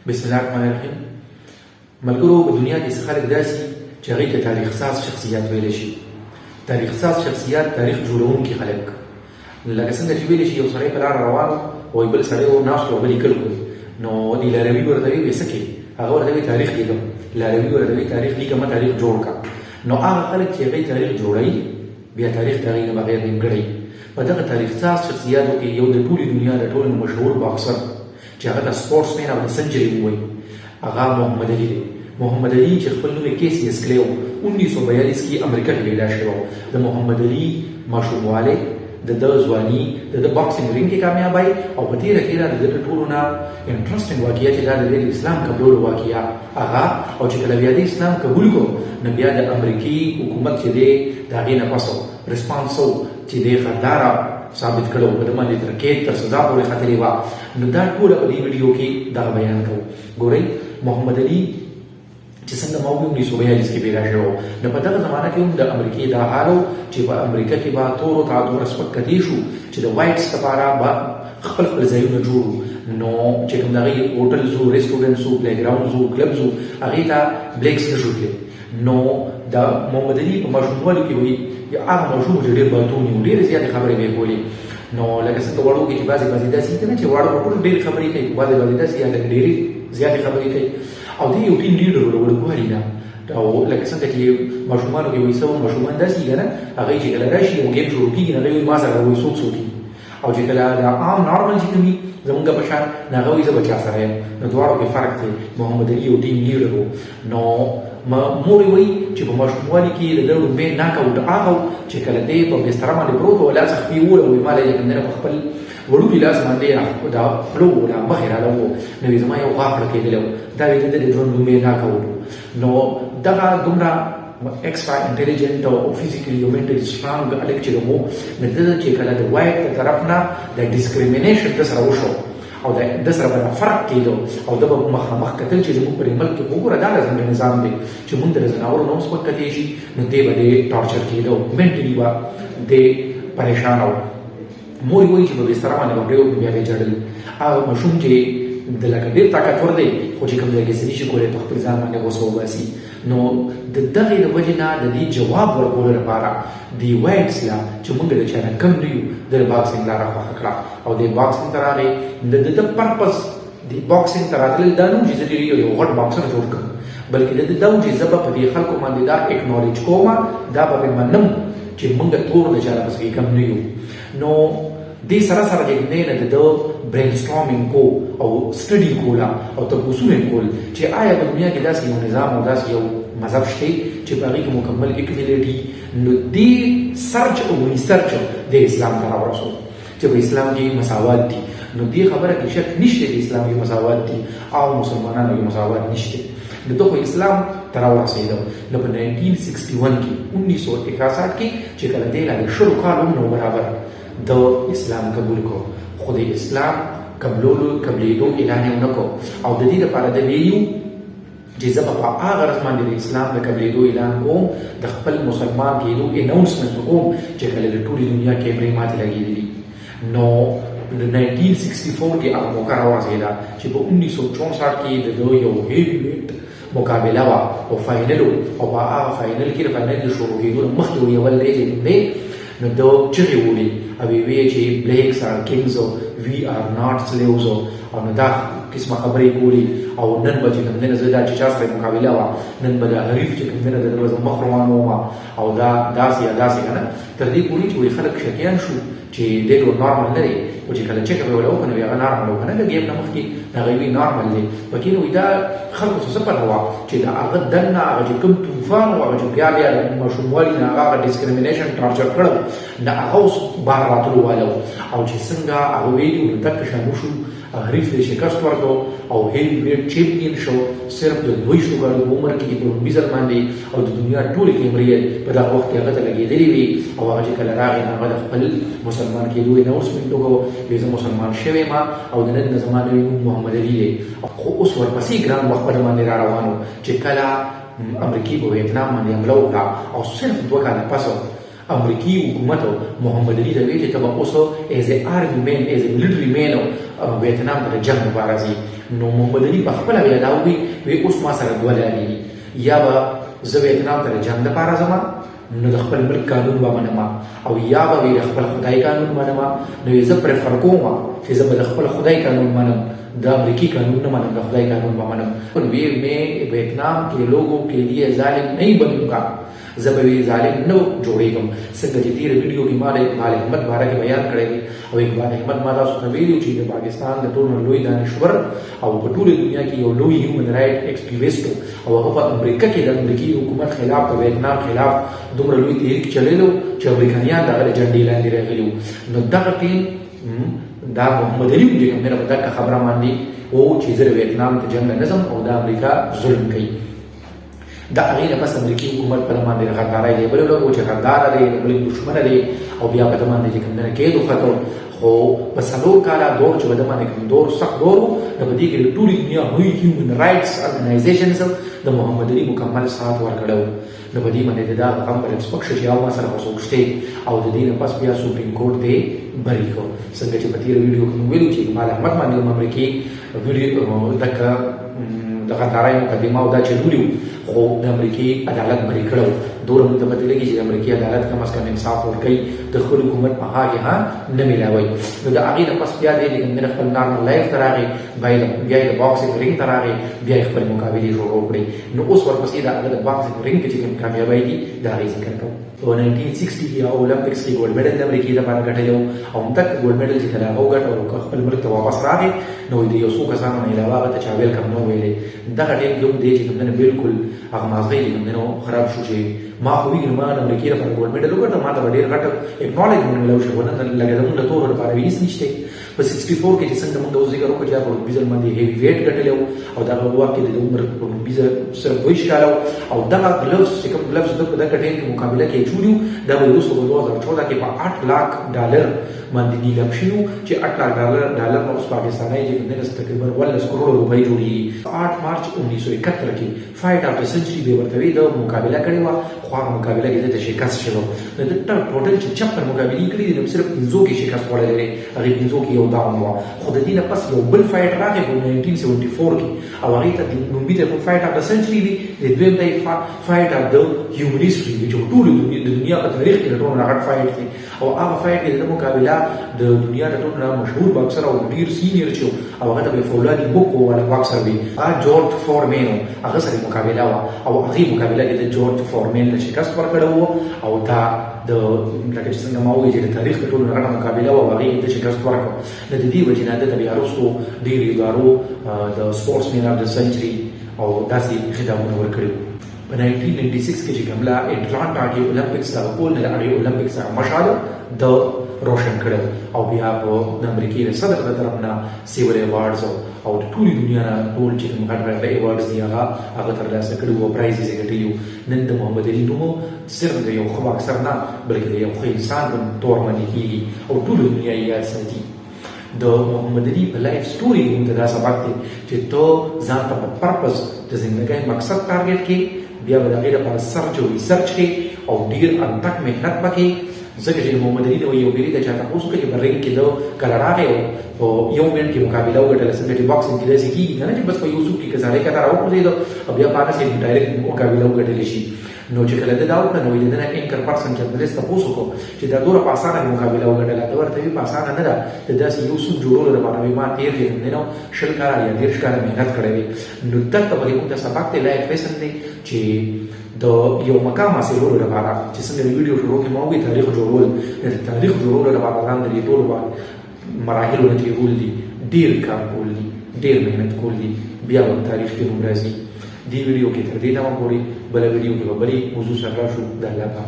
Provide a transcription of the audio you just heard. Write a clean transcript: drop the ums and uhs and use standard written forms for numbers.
بسم الله الرحمن الرحیم. ملګرو، په دنیا کې څه خلک داسي چې هغوی ته تاریخ ساز شخصیات ویلی شي. تاریخ ساز شخصیات، تاریخ جوړونکي خلک، لکه څنګه چې ویلی شي، یو سړی په لاره روان و، بل سړی و ناست و، هغه لیکل کول. نو دی لاروي ورته وی: څه کوې؟ هغه ورته وی: تاریخ لیکم. لاروي ورته وی: تاریخ لیکم، تاریخ جوړ کا. نو هغه خلک چې هغوی تاریخ جوړوي، بیا تاریخ د هغوی نه بغیر نیمګړی. په دغه تاریخ ساز شخصیاتو کې یو د ټولې دنیا د ټولو مشهور باکسر، چې هغه ته sportsman of the century وایي، هغه محمد علي دی. محمد علي چې خپل نوم یې کیسیس کلی و، 1942 کې امریکا کې پیدا شوی و. د محمد علي ماشوموالی، د ده ځواني، د ده boxing ring کې کامیابی او په تېره تېره د ده د ټولو نه interesting واقعه چې دا د ده د اسلام قبلولو واقعه هغه، او چې کله بیا د اسلام قبول کړو، نو بیا د امریکي حکومت چې دی د هغې نه پس response و چې دی غداره ثابت کړو، په ده باندې تر قید، تر سزا پورې ختلې وه. نو دا ټوله په دې ویډیو کې دغه بیان کوو. ګورئ، محمد علي چې څنګه ما وویل، 1942 کې پیدا شوی. نو په دغه زمانه کې هم د امریکې دا حال و چې په امریکا کې به تورو ته دومره سپک کتې شو چې د whites لپاره به خپل خپل ځایونه جوړ. نو چې کوم د هغې hotels و، restaurants و، playgrounds و، clubs و، هغې ته blacks نه شو تللی. نو د محمد علي په ماشوموالي کې وایي هغه ماشوم چې ډېر باتوني و، ډېرې زیاتې خبرې به یې کولې. نو لکه څنګه وړو کې چې بعضې بعضې داسې که نه چې واړه ټول ډېرې خبرې کوي، بعضې بعضې داسې یا لږ ډېرې زیاتې خبرې کوي. او دی یو team leader و له وړوکوالي نه. او لکه څنګه چې ماشومانو کې وایي څه ماشومان داسې که نه، هغوی چې کله راشي او game شروع کېږي، نو هغوی وایي ما سره وایي څوک څوک. او چې کله د عام normal چې کوم زمونږ په شان، نو هغه وایي زه به چا سره یم. نو دواړو کې فرق دی. محمد علي یو team leader و. نو مور یې وایي چې په ماشوموالي کې د ده ړومبی knock out هغه و چې کله دی په بستره باندې پروت و، لاس خپې وولوي، ما له یې کوم دی په خپل وړوکي لاس باندې دا خوله و، دا مخې راله و، نو زما یو غاښ ړکېدلی و. دا یې د ده د ژوند ړومبی knock out و. نو دغه دومره extra intelligent او physically او mentally strong هلک چې وو، نو ده چې کله د white د طرف نه د discrimination د سره وشو او د سره به فرق کېدو او ده به مخامخ کتل چې زموږ پر ملک کې وګوره، دا زموږ نظام دی چې موږ د ځناورو نه هم سپک کتی شي، نو دی به دی torture کېدو، mentally به دی پریشان و. مور یې وایي چې په بستره باندې به پرېوت، بیا به یې ژړل. هغه ماشوم چې د لکه ډېر طاقتور دی، خو چې کوم ځای کې څه نشي کولی، په خپل ځان باندې غوسه وباسي. نو د دغې د وجې نه د دې جواب ورکولو لپاره دی whites له چې موږ د چا نه کم نه یو، د boxing لاره خوښه کړه او د boxing ته راغی. د ده purpose د boxing ته راتلل دا نه و چې زه دې یو غټ boxer جوړ کړم، بلکې د ده دا و چې زه به په دې خلکو باندې دا acknowledge کوم، دا به پرې منم چې موږ تور د چا نه پسې کم نه یو. نو دې سره سره چې کوم دی نه د ده brainstorming کو او study کوله او تپوسونه یې کول چې آیا په دنیا کې داسې یو نظام او داسې یو مذهب شته چې په هغې کې مکمل equality؟ نو دې search او research د اسلام ته راورسو چې په اسلام کې مساوات دي. نو دې خبره کې شک نشته چې اسلام کې مساوات دي او مسلمانانو کې مساوات نشته. نو ده خو اسلام ته راورسېده. نو په 1961 کې، 1961 کې، چې کله دی لا د 20 کالو هم نه برابر، د اسلام قبول کړو، خو د اسلام قبلولو قبلېدو اعلان یې ونه کړو. او د دې لپاره د ویلي چې زه به په هغه ورځ باندې د اسلام د قبلېدو اعلان کوم، د خپل مسلمان کېدو announcement کوم چې کله د ټولې دنیا کیمرې ماتې لګېدلي. نو د 1964 کې هغه موقع راورسېده چې په 1964 کې د ده یو heavy weight مقابله وه او final او په هغه final کې، د final د شروع کېدو نه مخکې و یو دی چې کوم دی، نو ده چغې وولې او یې ویې چې "Blacks are kings, we are not slaves" او نو دا قسمه خبرې کولې. او نن به چې کوم دی نه زه دا چې چا سره مقابله وه، نن به د حریف چې کوم دی نه د ده به زه مخ روان وم او دا داسې یا داسې که نه، تر دې پورې چې وایي خلک شکیان شو چې دی ټول normal نه دی. خو چې کله check به یې وله وکړه، نو هغه normal و که نه، د game نه مخکې هغه وی normal دی پکې. نو دا خلکو څه پته وه چې د هغه دننه هغه چې کوم طوفان و، هغه چې بیا بیا د ماشوموالي نه هغه discrimination torture کړو، نو هغه اوس بهر راتلو واله. او چې څنګه هغه ویلي، نو دک شان وشو. حریف یې شکست ورکړو او heavy weight champion شو، صرف د 22 کالو په عمر کې، په لومړي ځل باندې. او د دنیا ټولې کیمرې په دغه وخت کې هغه ته لګېدلې وې. او هغه چې کله راغی، نو هغه د خپل مسلمان کېدو announcement وکړو، وی زه مسلمان شوی ما او د نن نه زما نوی نوم محمد علي دی. خو اوس ورپسې ګران وخت په ده باندې را روان و چې کله امریکې په ویتنام باندې حمله وکړه او صرف 2 کاله پس امریکي حکومت محمد علي ته ویل چې ته به اوس as a army man, as a military man ویتنام ته د جنګ لپاره ځې. نو محمد علي په خپله بیا دا ووی، وی اوس ما سره دوه لارې دي، یا به زه ویتنام ته د جنګ دپاره ځم نو د خپل ملک قانون به منم، او یا به وی د خپل خدای قانون منم. نو زه پریفر کوم چې زه به د خپل خدای قانون منم، د امریکي قانون نه منم، د خدای قانون به منم. وی میں ویتنام کې لوګو کې لیے ظالم نہیں بنوں گا، زه به وی ظالم نه جوړېږم. څنګه چې تېره ویډیو کې ما د اقبال احمد باره کې بیان کړی دی، او اقبال احمد ما تاسو ته ویلي چې د پاکستان د ټولو لوی دانشور او په ټوله دنیا کې یو لوی هیومن رایټ اکټیویسټ، او هغه په امریکا کې د امریکي حکومت خلاف، د ویتنام خلاف دومره لوی تحریک چلیلو چې امریکایان د هغه د جنډې لاندې راغلي وو. نو دغه ټیم دا محمد علي هم چې کوم دی په دغه خبره باندې و چې زه د ویتنام ته جنګ نه ځم او دا امریکا ظلم کوي. د هغې نه پس امریکي حکومت په ده باندې د غدارۍ لیبل ولګو چې غدار دی، د ملک دښمن دی، او بیا په ده باندې چې کوم دی نه قید وختو. خو په 4 کاله دور چې په ده باندې کوم دور سخت دور و، نو په دې کې د ټولې دنیا لوی هیومن رایټس ارګنایزیشنز د محمد علي مکمل ساتھ ورکړی و. نو په دې باندې د دا غم به لږ سپک شو چې یو ما سره خو څوک شته، او د دې نه پس بیا سپریم کورټ دی بری کړ. څنګه چې په تېره ویډیو کې مونږ ویلو چې اقبال احمد باندې هم امریکې ویډیو دغه د غدارۍ مقدمه او دا چلولي وو، خو د امریکې عدالت بری کړی و. دومره مونږ ته پته لګي چې د امریکې عدالت کم از کم انصاف ورکوي، د خپل حکومت په ها کې ها نه میلاوي. نو د هغې نه پس بیا دی چې خپل نارمل لایف ته راغی، بیا یې د باکسینګ رینګ ته راغی، بیا یې خپل مقابلې شروع کړې. نو اوس ورپسې د هغه د باکسینګ رینګ کې چې کوم کامیابۍ دي د هغې ذکر کوو. په 1960 کې اولمپکس کې ګولډ میډل د امریکې لپاره ګټلی و، او همدغه ګولډ میډل چې کله هغه وګټه او خپل ملک ته واپس راغی، نو د یو څو کسانو نه علاوه هغه ته چا ویلکم نه ویلی. دغه ټیم کې هم دی چې کوم دی بالکل هغه مازغه یې کوم دی نو خراب شو چې ما خو ویل ما د امریکې لپاره ګولډ میډل وګټه، ما ته به ډېر غټ اکنالجمنټ ملاو شي، خو نن لکه زمونږ د تورو لپاره هېڅ نشته. په 64 کې چې څنګه موږ اوس ذکر وکړ چې په لومړي ځل باندې هیوي ویټ ګټلی و، او دغه وخت کې د عمر په لومړي ځل صرف 22 کاله و، او دغه ګلوز چې کوم ګلوز د په دغه ټیم کې مقابله کې اچولي وو، دا به وروسته په 2014 کې په 8 لاک ډالر باندې نیلام شوي وو، چې 8 لاک ډالر نه اوس پاکستاني چې کوم دی تقریبا 18 کروڑ روپۍ جوړېږي. 8 مارچ 1971 کې فایټ اف د سنچري به ورته وي، د مقابله کړې وه، خو هغه مقابله کې ده ته شکست شوی. نو د ټوټل چې 56 مقابلې کړې دي، نو صرف پنځو کې شکست خوړلی دی، هغې پنځو کې یو ډاون وه. خو د دې نه پس یو بل فایټ راغی په 1974 کې، او هغې ته لومړي ته فایټ اف د سنچري وي، د دویم ته فایټ اف د هیومن هیسټري وي، چې ټول د دنیا په تاریخ کې ټولو نه غټ فایټ دی. او هغه فایټ کې د مقابله د دنیا د ټولو نه مشهور باکسر او ډیر سینیئر چې او هغه ته به فولادي بوکو والا باکسر وي، هغه جورج فورمین، هغه سره مقابله وه، او هغې مقابله کې د جورج فورمین له شکست ورکړی وو. او دا د لکه چې څنګه ما وویل چې د تاریخ د ټولو نه غټه مقابله وه، او هغې کې د شکست ورکړ. نو د دې وجې نه ده ته بیا وروستو ډېرو ادارو د سپورټس مین اف د سنچري او داسې خطابونه ورکړي وو. په 1996 کې چې کومله اټلانټا کې اولمپکس دغه کول، نه د هغې اولمپکس هغه مشال د روشن کړو، او بیا په د امریکې د صدر د طرف نه سیول ایوارډز او د ټولې دنیا نه ټول چې کوم غټ غټ ایوارډز دي هغه ترلاسه کړي وو، پرایزز یې ګټلي وو. نن د محمد علي نوم صرف د یو ښه باکسر نه، بلکې د یو ښه انسان په تور باندې کېږي او ټوله دنیا یې یاد ساتي. د محمد علي په لایف سټوري کې موږ ته دا سبق دی چې ته ځان ته په پرپز د زندګۍ مقصد ټارګټ کې، بیا به د هغې لپاره سرچ او ریسرچ کې او ډیر انتک محنت پکې. ځکه چې محمد علي نو یو ګری ته چا تاسو کې په رینګ کې دو کله راغی او په یو منټ کې مقابله وګټله. څنګه چې باکسینګ کې داسې کېږي که نه چې بس په یو څوک کې که سړی کته راوغورځېده او بیا په هغه سي ډایرکټ مقابله وګټل شي. نو چې کله ده دا وکړه، نو د ده نه انکر پرسن جرنلست تپوس وکړو چې دا دومره په اسانه مې مقابله وګټله؟ ده ورته وي په اسانه نه ده، د داسې یو سوب جوړولو لپاره وي ما تېر دی کوم دی نو 20 کاله یا 30 کاله محنت کړی دی. نو دلته به موږ ته سبق دی، لایف لیسن دی چې د یو مقام حاصلولو لپاره چې څنګه د ویډیو شروع کې ما وویل تاریخ جوړول، د تاریخ جوړولو لپاره ځان د دې ټولو مراحلو نه تېرول دي، ډېر کار کول دي، ډېر محنت کول دي، بیا به تاریخ کې نوم راځي. دې ویډیو کې تر دې دمه پورې، بله ویډیو کې به بلې موضوع سره راشو. د الله په